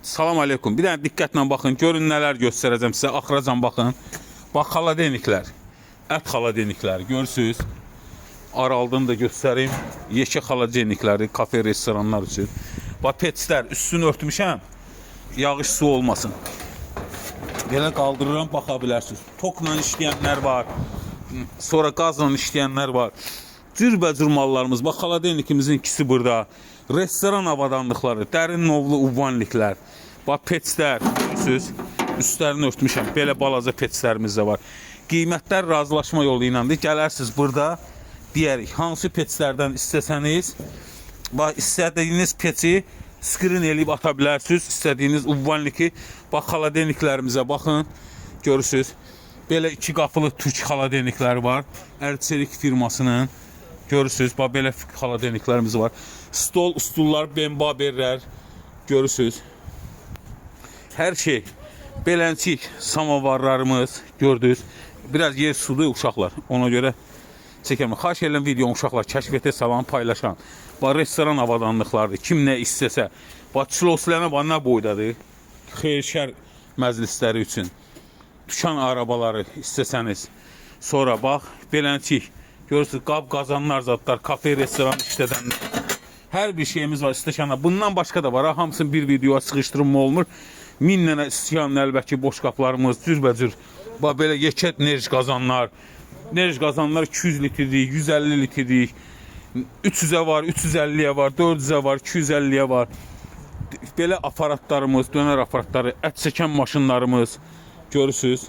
Salam aleykum. Bir dənə diqqətlə baxın. Görün nələr göstərəcəm sizə. Axıracan baxın. Bax xaladeniklər. Ət xaladenikləri görürsüz. Araldını da göstərim. Yekə xaladenikləri kafe, restoranlar üçün. Bax petslər üstünü örtmüşəm. Yağış su olmasın. Belə qaldırıram, baxa bilərsiniz. Tokla işləyənlər var. Sonra qazla işləyənlər var. Cürbəcür mallarımız. Bax xaladenikimizin ikisi burada. Restoran avadanlıqları, dərin novlu uvanliklər. Bax petslər, görürsüz. Üstlərini örtmüşəm. Belə balaca petslərimiz də var. Qiymətlər razılaşma yolu ilədir. Gələrsiniz burada deyərik hansı petslərdən istəsəniz, bax istədiyiniz peci skrin eləyib ata bilərsiniz. İstədiyiniz uvanliki, bax xaladeniklərimizə baxın. Görürsüz. Belə iki qapılı türk xaladenikləri var. Ərçelik firmasının. Görürsüz, bax belə xaladeniklərimiz var. Stol, stullar, bembaberlər görürsüz. Hər şey. Beləncik samovarlarımız gördünüz. Biraz yer sudur uşaqlar. Ona görə çəkəməm. Xahiş edirəm videonu uşaqlar kəşfiyyətə salan, paylaşan. Bax restoran avadanlıqlarıdır. Kim nə istəsə. Bax çiloslarına bax nə boydadır. Xeyir-şər məclisləri üçün. Dükan arabaları istəsəniz. Sonra bax beləncik görürsüz qab qazanlar zadlar, kafe, restoran işlədənlər. Hər bir şeyimiz var stəkanda. Bundan başqa da var. Ha, hamısını bir videoya sıxışdırma olmur. Min dənə stəkan, nəlbəki, boş qablarımız, cürbəcür. Bax belə yekə nerj qazanlar. Nerj qazanlar 200 litrlik, 150 litrlik, 300-ə var, 350-yə var, 400-ə var, 250-yə var. Belə aparatlarımız, dönər aparatları, ət çəkən maşınlarımız görürsüz.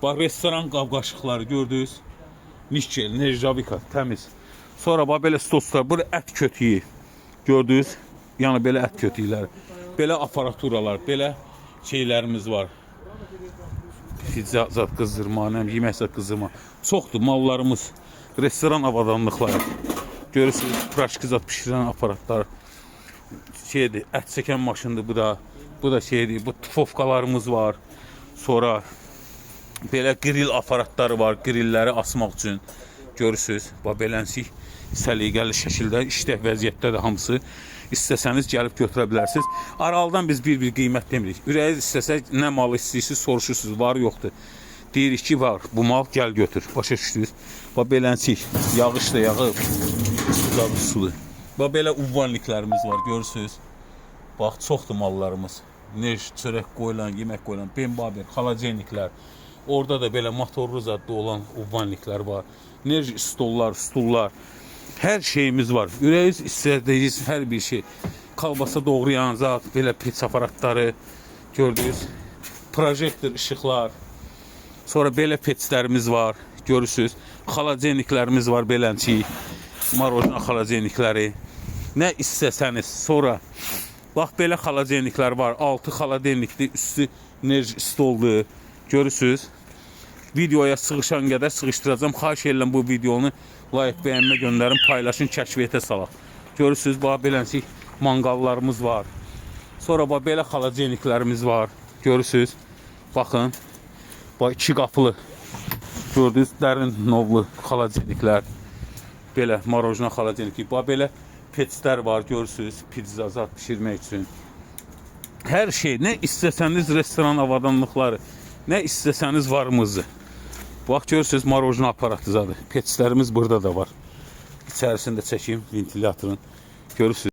Bax restoran qab-qaşıqları gördünüz. Nikkel, nerjavika, təmiz. Sonra bax belə stollar, bu ət kötüyü. Gördünüz? Yəni belə ət kötüyləri. Belə aparaturalar, belə şeylərimiz var. Pizza zat qızdırma, nə bilim, yemək zat qızdırma. Çoxdur mallarımız. Restoran avadanlıqları. Görürsünüz, praşkı zat bişirən aparatlar. Şeydir, ət çəkən maşındır bu da. Bu da şeydir, bu tufovkalarımız var. Sonra belə qril aparatları var, qrilləri asmaq üçün. Görürsüz, bax belənsik səliqəli şəkildə işlək vəziyyətdədir hamısı. İstəsəniz gəlib götürə bilərsiniz. Aralıdan biz bir-bir qiymət demirik. Ürəyiniz istəsə nə mal istəyirsiniz, soruşursunuz, var yoxdur. Deyirik ki, var, bu mal gəl götür. Başa düşdünüz? Bax belənsik, yağış da yağıb, suda sudur. Bax belə uvanliklərimiz var, görürsüz. Bax çoxdur mallarımız. Nerj, çörək qoyulan, yemək qoyulan, bembaber, xaladeniklər. Orada da belə motorlu zadda olan uvanliklər var. Nerj stollar, stullar. Hər şeyimiz var. Ürəyiniz istədiyiniz hər bir şey. Kalbasa doğrayan zat, belə pits aparatları gördünüz. Projektor işıqlar. Sonra belə petslərimiz var. Görürsüz. Xaladeniklərimiz var beləncik. Marojna xaladenikləri. Nə istəsəniz. Sonra bax belə xaladeniklər var. 6 xaladenikdir. Üstü nerj stoldur. Görürsüz. Videoya sığışan qədər sığışdıracağam. Xahiş edirəm bu videonu like, bəyənmə göndərin, paylaşın, kəşfiyyətə salaq. Görürsüz, bax beləncik manqallarımız var. Sonra bax belə xaladeniklərimiz var. Görürsüz. Baxın. Bax iki qapılı. Gördünüz, dərin novlu xaladeniklər. Belə marojna xaladenik. Bax belə petslər var, görürsüz, pizza zat bişirmək üçün. Hər şey, nə istəsəniz restoran avadanlıqları, nə istəsəniz varımızdır. Bax görürsüz marojna aparatı zadı. Petslərimiz burada da var. İçərisini də çəkeyim ventilatorun. Görürsüz.